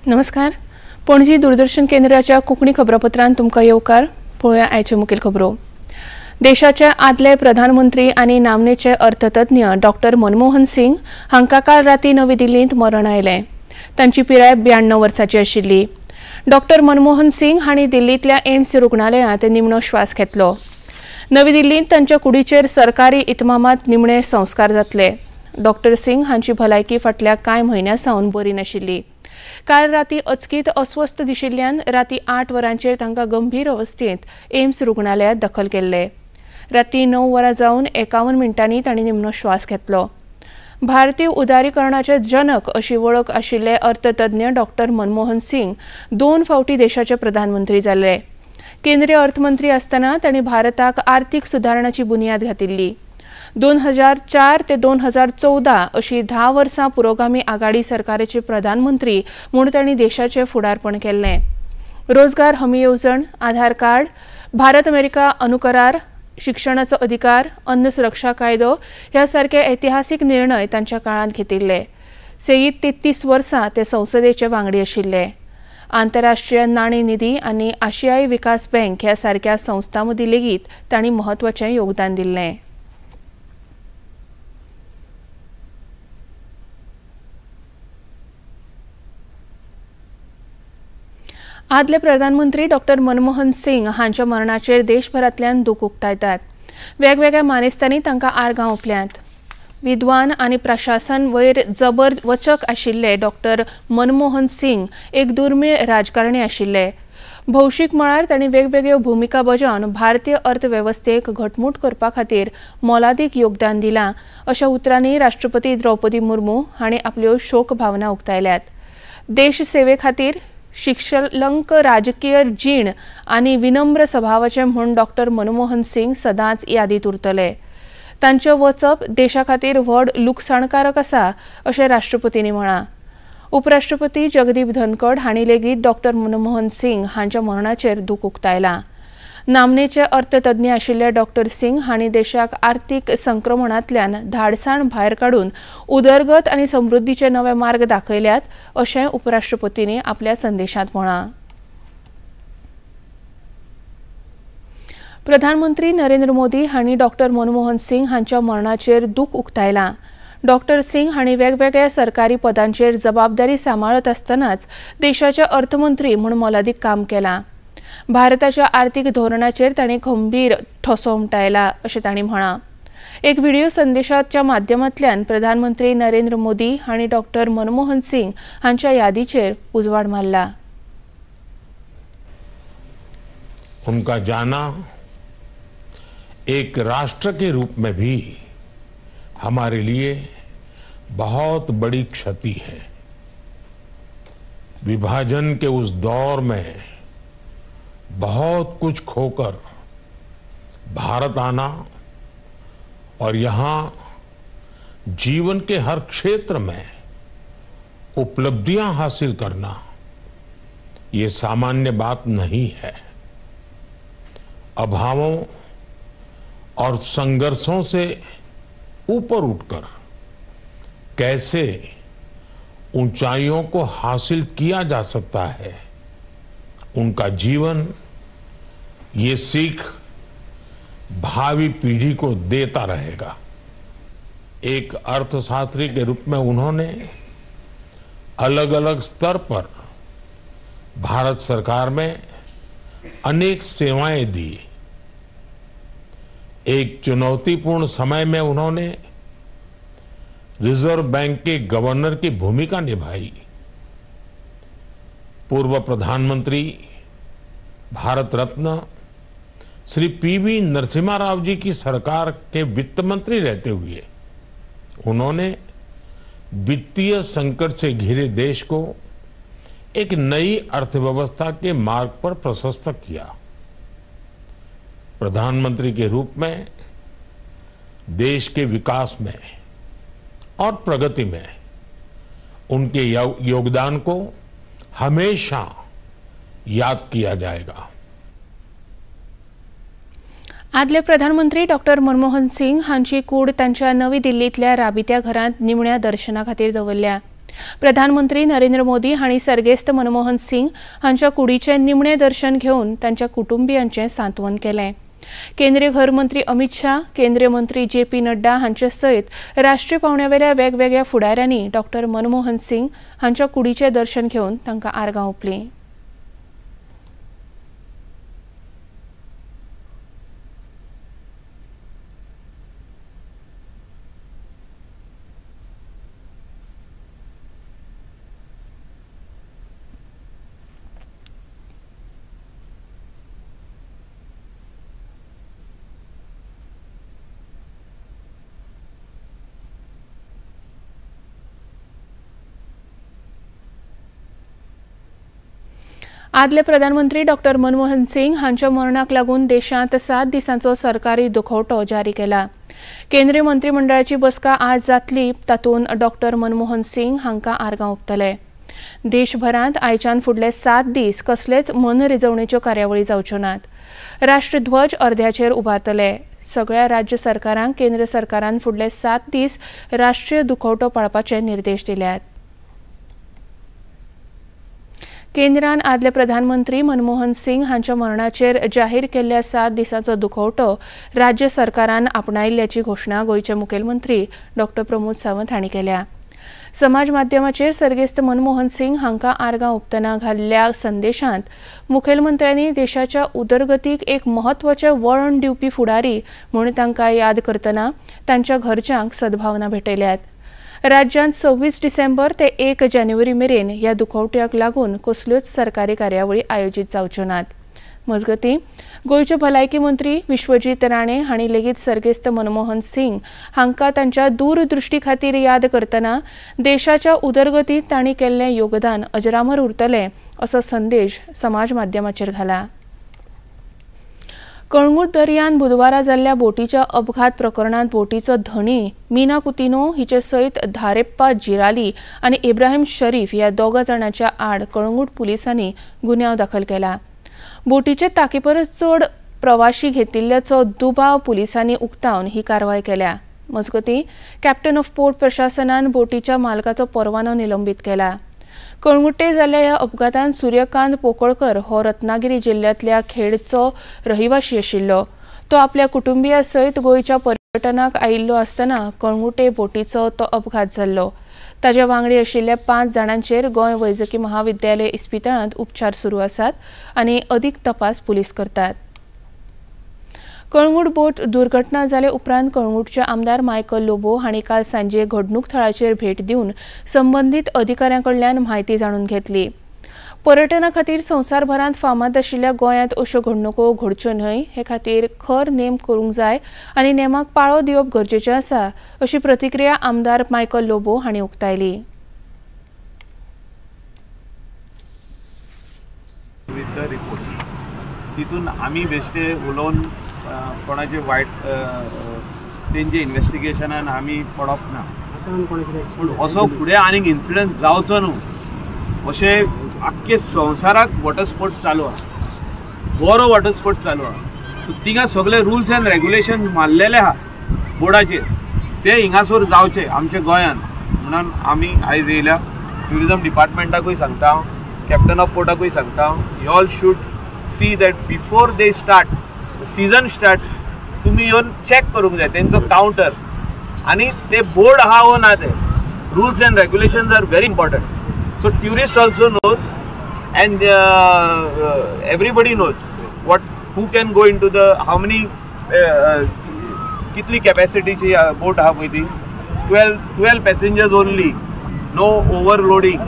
नमस्कार, पणजी दूरदर्शन केंद्राच्या कोंकणी खबरापत्रांत तुमकां येवकार. पळोवया आयच्यो मुखेल खबरो. देशाचे आदले प्रधानमंत्री आनी नामनेचे अर्थतज्ञ डॉक्टर मनमोहन सिंग हांकां काल राती नवी दिल्लींत मरण आयलें. तांची पिराय 92 वर्सांची आशिल्ली. डॉक्टर मनमोहन सिंग हांणी दिल्लींतल्या एम्स रुग्णालयांत निमणो श्वास घेतलो. नवी दिल्लींत तांच्या कुडीचेर सरकारी इतमामात निमणे संस्कार जातले. डॉक्टर सिंग हांची भलायकी फाटल्या कांय म्हयन्यां सावन बरी नाशिल्ली. काल राती अचकीत अस्वस्थ दिशिल्ल्यान राती 8 वरांचेर तांकां गंभीर अवस्थेंत एम्स रुग्णालयांत दखल केल्ले. राती 9 वरां जावन 51 मिनटांनी तांणी निमणो श्वास घेतलो. भारतीय उदारीकरणाचे जनक अशी वळख आशिल्ले अर्थतज्ञ डॉक्टर मनमोहन सिंग 2 फावटी देशाचे प्रधानमंत्री जाले. केंद्रीय अर्थमंत्री आसतना तांणी भारताक आर्थिक सुदारणाची बुन्याद घातिल्ली. 2004 ते 2014 अशी 10 वर्सां पुरोगामी आघाडी सरकाराचे प्रधानमंत्री म्हूण तांणी देशाचें फुडारपण केल्लें. रोजगार हमी येवजण, आधार कार्ड, भारत अमेरिका अनुकरार, शिक्षणाचो अधिकार, अन्न सुरक्षा कायदो ह्या सारके ऐतिहासीक निर्णय तांच्या काळांत घेतिल्ले. सेगीत 33 वर्सां ते संसदेचे वांगडी आशिल्ले. आंतरराष्ट्रीय नाणे निधी आनी आशियाई विकास बँक ह्या सारक्या संस्थां मदीं लेगीत तांणी म्हत्वाचें योगदान दिल्लें. आदले प्रधानमंत्री डॉक्टर मनमोहन सिंग हांच्या मरणाचेर देशभरांतल्यान दूख उक्तायतात. वेगवेगळ्या मानेस्तांनी तांकां आर्गां ओंपल्यांत. विद्वान आनी प्रशासन वयर जबर वचक आशिल्ले डॉक्टर मनमोहन सिंग एक दुर्मीळ राजकारणी आशिल्ले. भौशीक मळार तांणी वेगवेगळ्यो भुमिका बजावन भारतीय अर्थवेवस्थेक घटमूट करपा खातीर मोलादीक योगदान दिलां अशा उतरांनी राष्ट्रपती द्रौपदी मुर्मू हांणी आपल्यो शोक भावना उक्तायल्यात. देश सेवे खातीर शिक्षलंक राजकीय जीण आनी विनम्र स्वभावाचे म्हूण डॉक्टर मनमोहन सिंग सदांच यादीत उरतले. तांचें वचप देशा खातीर व्हड लुकसाणकारक आसा अशें राष्ट्रपतींनी म्हळां. उपराष्ट्रपती जगदीप धनखड हांणी लेगीत डॉक्टर मनमोहन सिंग हांच्या मरणाचेर दूख उक्तायलां. नामनेचे अर्थतज्ञ आशिल्ले डॉक्टर सिंग हांणी देशाक आर्थिक संक्रमणांतल्यान धाडसाण भायर काडून उदरगत आनी समृद्धीचे नवे मार्ग दाखयल्यात अशें उपराष्ट्रपतींनी आपल्या संदेशांत म्हळां. प्रधानमंत्री नरेंद्र मोदी हांणी डॉक्टर मनमोहन सिंग हांच्या मरणाचेर दूख उक्तायलां. डॉक्टर सिंग हांणी वेगवेगळ्या सरकारी पदांचेर जबाबदारी सांबाळत आसतनाच देशाचे अर्थमंत्री म्हूण मोलादीक काम केलां. भारताच्या आर्थिक धोरणाचेर तांणी गंभीर ठसो उमटायला अशें तांणी म्हळां. एक व्हिडिओ संदेशाच्या माध्यमांतल्यान प्रधानमंत्री नरेंद्र मोदी हांणी डॉक्टर मनमोहन सिंग हांच्या यादीचेर उजवाड मारला. उनका जाना एक राष्ट्र के रूप में भी हमारे लिए बहुत बड़ी क्षति है. विभाजन के उस दौर में बहुत कुछ खोकर भारत आना और यहाँ जीवन के हर क्षेत्र में उपलब्धियां हासिल करना ये सामान्य बात नहीं है. अभावों और संघर्षों से ऊपर उठकर कैसे ऊंचाइयों को हासिल किया जा सकता है, उनका जीवन ये सीख भावी पीढ़ी को देता रहेगा. एक अर्थशास्त्री के रूप में उन्होंने अलग अलग स्तर पर भारत सरकार में अनेक सेवाएं दी. एक चुनौतीपूर्ण समय में उन्होंने रिजर्व बैंक के गवर्नर की भूमिका निभाई. पूर्व प्रधानमंत्री भारत रत्न श्री पीवी नरसिम्हा राव जी की सरकार के वित्त मंत्री रहते हुए उन्होंने वित्तीय संकट से घिरे देश को एक नई अर्थव्यवस्था के मार्ग पर प्रशस्त किया। प्रधानमंत्री के रूप में देश के विकास में और प्रगति में उनके योगदान को हमेशा याद किया जाएगा। आदले प्रधानमंत्री डॉक्टर मनमोहन सिंग हांची कूड तांच्या नवी दिल्लींतल्या राबित्या घरांत निमण्या दर्शना खातीर दवरल्या। प्रधानमंत्री नरेंद्र मोदी हांणी सर्गेस्त मनमोहन सिंग हांच्या कुडीचें निमणें दर्शन घेवन तांच्या कुटुंबियांचें सांत्वन केलें। केंद्रीय घरमंत्री अमित शाह, केंद्रीय मंत्री जे पी नड्डा हांचे सयत राष्ट्रीय पांवड्यावेल्या वेगवेगळ्या फुडाऱ्यांनी डॉक्टर मनमोहन सिंग हांच्या कुडीचें दर्शन घेवन तांकां आर्गां ओंपलीं। आदले प्रधानमंत्री डॉक्टर मनमोहन सिंग हांच्या मरणाक लागून देशांत 7 दिसांचो सरकारी दुखवटो जारी केला। केंद्रीय मंत्रिमंडळाची बसका आज जातली, तातूंत डॉक्टर मनमोहन सिंग हांकां आर्गां ओंपतले। देशभरांत आयच्यान फुडले 7 दीस कसलेच मनरिजवणेच्यो कार्यावळी जावच्यो नात। राष्ट्रध्वज अर्ध्याचेर उबारतले। सगळ्या राज्य सरकारांक केंद्र सरकारान फुडले 7 दीस राष्ट्रीय दुखवटो पाळपाचे निर्देश दिल्यात। केंद्रान आदले प्रधानमंत्री मनमोहन सिंग हांच्या मरणाचेर जाहीर केल्ल्या 7 दिसांचो दुखवटो राज्य सरकारान आपणायिल्ल्याची घोशणा गोंयचे मुखेलमंत्री डॉक्टर प्रमोद सावंत हांणी केल्या। समाज माध्यमाचेर सर्गेस्त मनमोहन सिंग हांकां आर्गां ओंपतना घाल्ल्या संदेशांत मुखेलमंत्र्यांनी देशाच्या उदरगतीक एक म्हत्वाचें वळण दिवपी फुडारी म्हूण तांकां याद करतना तांच्या घरच्यांक सद्भावना भेटयल्यात। राज्यांत 26 डिसेंबर ते 1 जानेवारी मेरेन ह्या दुखवट्याक लागून कसल्योच सरकारी कार्यावळी आयोजीत जावच्यो नात। मजगतीं, गोंयचे भलायकी मंत्री विश्वजीत राणे हांणी लेगीत सर्गेस्त मनमोहन सिंग हांकां तांच्या दूरदृष्टी खातीर याद करतना देशाच्या उदरगतींत तांणी केल्लें योगदान अजरामर उरतलें असो संदेश समाज माध्यमाचेर घाला। कळंगूट दर्यांत बुधवारा जाल्ल्या बोटीच्या अपघात प्रकरणांत बोटीचो धणी मीना कुतिनो हिचे सयत धारेप्पा जिराली आनी इब्राहिम शरीफ ह्या दोगा जाणांच्या आड कळंगूट पुलिसांनी गुन्यांव दाखल केला। बोटीचे ताकी परस चड प्रवाशी घेतिल्ल्याचो दुबाव पुलिसांनी उक्तावन ही कारवाय केल्या। मजगतीं, कॅप्टन ऑफ पोर्ट प्रशासनान बोटीच्या मालकाचो परवानो निलंबीत केला। कळंगुटे जाल्ल्या ह्या अपघातान सूर्यकांत पोकळकर हो रत्नागिरी जिल्ल्यांतल्या खेडचो रहिवाशी आशिल्लो। तो आपल्या कुटुंबिया सयत गोंयच्या पर्यटनाक आयिल्लो आसतना कळंगुटे बोटीचो तो अपघात जाल्लो। ताज्या वांगडी आशिल्ल्या 5 जाणांचेर गोंय वैजकी महाविद्यालय इस्पितळांत उपचार सुरू आसात आनी अदीक तपास पुलीस करतात। कळंगूट बोट दुर्घटना जाले उपरांत कळंगूटचे आमदार मायकल लोबो हांणी काल सांजे घडणूक थळाचेर भेट दिवन संबंदीत अधिकाऱ्यां कडल्यान म्हायती जाणून घेतली। पर्यटना खातीर संवसारभरांत फामाद आशिल्ल्या गोंयांत अश्यो घडणुको घडच्यो न्हय हे खातीर खर नेम करूंक जाय आनी नेमाक पाळो दिवप गरजेचें आसा अशी प्रतिक्रिया आमदार मायकल लोबो हांणी उक्तायली। तितून आमी बेश्टे उलोवन कोणाचे वायट तेंचे इन्वेस्टिगेशनान आमी पडप ना, पूण असो फुडें आनीक इन्सिडंट जावचो न्हू अशें आख्खे संवसाराक वॉटर स्पोर्ट्स चालू आहा, बरो वॉटर स्पोर्ट्स चालू आहा। सो तिंगा सगळे रुल्स एंड रेगुलेशन मारलेले आहा बोर्डाचेर, ते हिंगासर जावचे आमच्या गोंयान म्हणून आमी आयज येयल्या। ट्युरिजम डिपार्टमेंटाकूय सांगता हांव, कॅप्टन ऑफ पोर्टाकूय सांगता हांव, you all should see that before they start season start तुम्ही येवन चॅक करूंक जाय तेंचो कावंटर आनी ते बोर्ड आहा वो ना, ते rules and regulations are very important. So tourist also knows and everybody knows what who can go into the how many कितली कॅपॅसिटीची बोट आहा पळय ती 12 पॅसेंजर्स ओनली, नो ओवरलोडींग,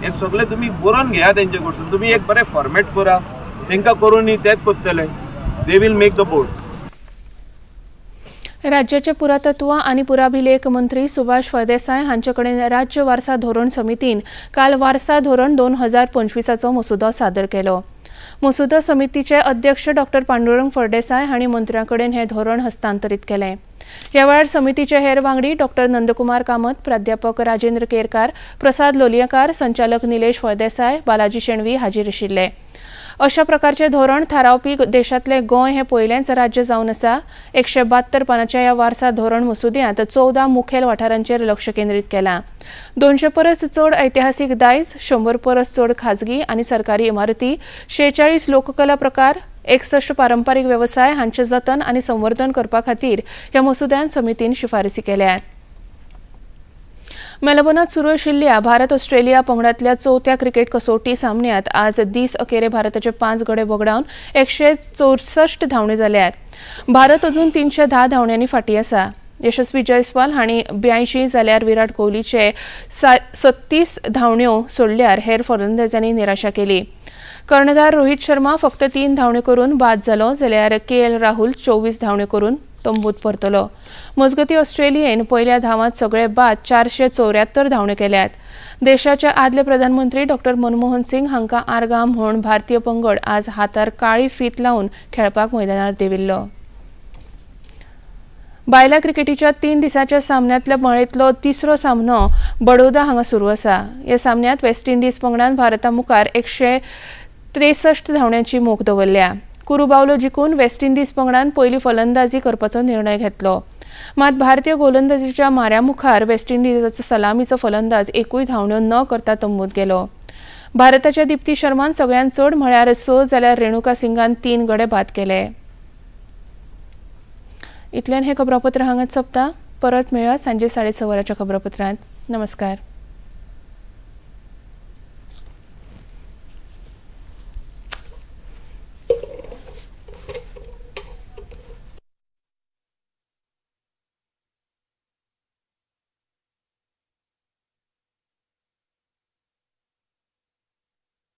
हे सगळें तुमी बरोवन घेया तेंचे कडसून। तुमी एक बरें फॉर्मेट करा, तांकां करून न्ही तेच करतले, they will make the board. राज्याचे पुरातत्व आनी पुराभिलेख मंत्री सुभाष फळदेसाय हांचे कडेन राज्य वारसा धोरण समितीन काल वारसा धोरण 2025 मसुदो सादर केलो। मसुदो समितीचे अध्यक्ष डॉक्टर पांडुरंग फळदेसाय हांणी मंत्र्यां कडेन हें धोरण हस्तांतरीत केलें. ह्या वेळार समितीचे हेर वांगडी डॉक्टर नंदकुमार कामत, प्राध्यापक राजेंद्र केरकार, प्रसाद लोलयेकार, संचालक निलेश फळदेसाय, बालाजी शेणवी हाजीर आशिल्ले. अशा प्रकारचे धोरण थारावपी देशांतले गोंय हें पयलेंच राज्य जावन आसा. 172 पानाच्या ह्या वारसा धोरण मसुद्यांत 14 मुखेल वाठारांचेर लक्ष केंद्रीत केलां. 200 परस चड ऐतिहासीक दायज, 100 परस चड खाजगी आनी सरकारी इमारती, 46 लोककला प्रकार, 61 पारंपारीक वेवसाय हांचे जतन आनी संवर्धन करपा खातीर ह्या मसुद्यांत समितीन शिफारसी केल्यात. मेलबर्नात सुरू आशिल्ल्या भारत ऑस्ट्रेलिया पंगडांतल्या चवथ्या क्रिकेट कसोटी सामन्यांत आज दीस अखेरे भारताचे 5 गडे वगडावन 164 धांवड्यो जाल्यात. भारत अजून 310 धांवड्यांनी फाटीं आसा. यशस्वी जयस्वाल हांणी 82 जाल्यार विराट कोहलीचे 37 धांवड्यो सोडल्यार हेर फलंदाजांनी निराशा केली. कर्णधार रोहित शर्मा फक्त 3 धांवड्यो करून बाद जालो, जाल्यार के.एल. राहुल 24 धांवड्यो करून तंबूत परतलो. मजगती ऑस्ट्रेलियेन पयल्या धांवात सगळे बाद 474 धांवड्यो केल्यात. देशाचे आदले प्रधानमंत्री डॉक्टर मनमोहन सिंग हांकां आर्गां म्हूण भारतीय पंगड आज हातार काळी फीत लावन खेळपाक मैदानार देंविल्लो. बायला क्रिकेटीच्या 3 दिसांच्या सामन्यांतल्या माळेंतलो तिसरो सामनो बडोदा हांगा सुरू आसा. ह्या सामन्यांत वेस्ट इंडिज पंगडान भारता मुखार 163 धांवड्यांची मोख दवरल्या. कुरुबावलो जिखून वेस्ट इंडिज पंगडान पयली फलंदाजी करपाचो निर्णय घेतलो. मात भारतीय गोलंदाजीच्या माऱ्या मुखार वेस्ट इंडिजाचो सलामीचो फलंदाज एकूय धांवड्यो न करता तंबूत गेलो. भारताच्या दीप्ती शर्मान सगळ्यांत चड म्हळ्यार 6 जाल्यार रेणुका सिंगान 3 गडे बाद केले. इतल्यान हें खबरापत्र हांगाच सोंपता. परत मेळया सांजे 6:30 वरांच्या खबरापत्रांत. नमस्कार.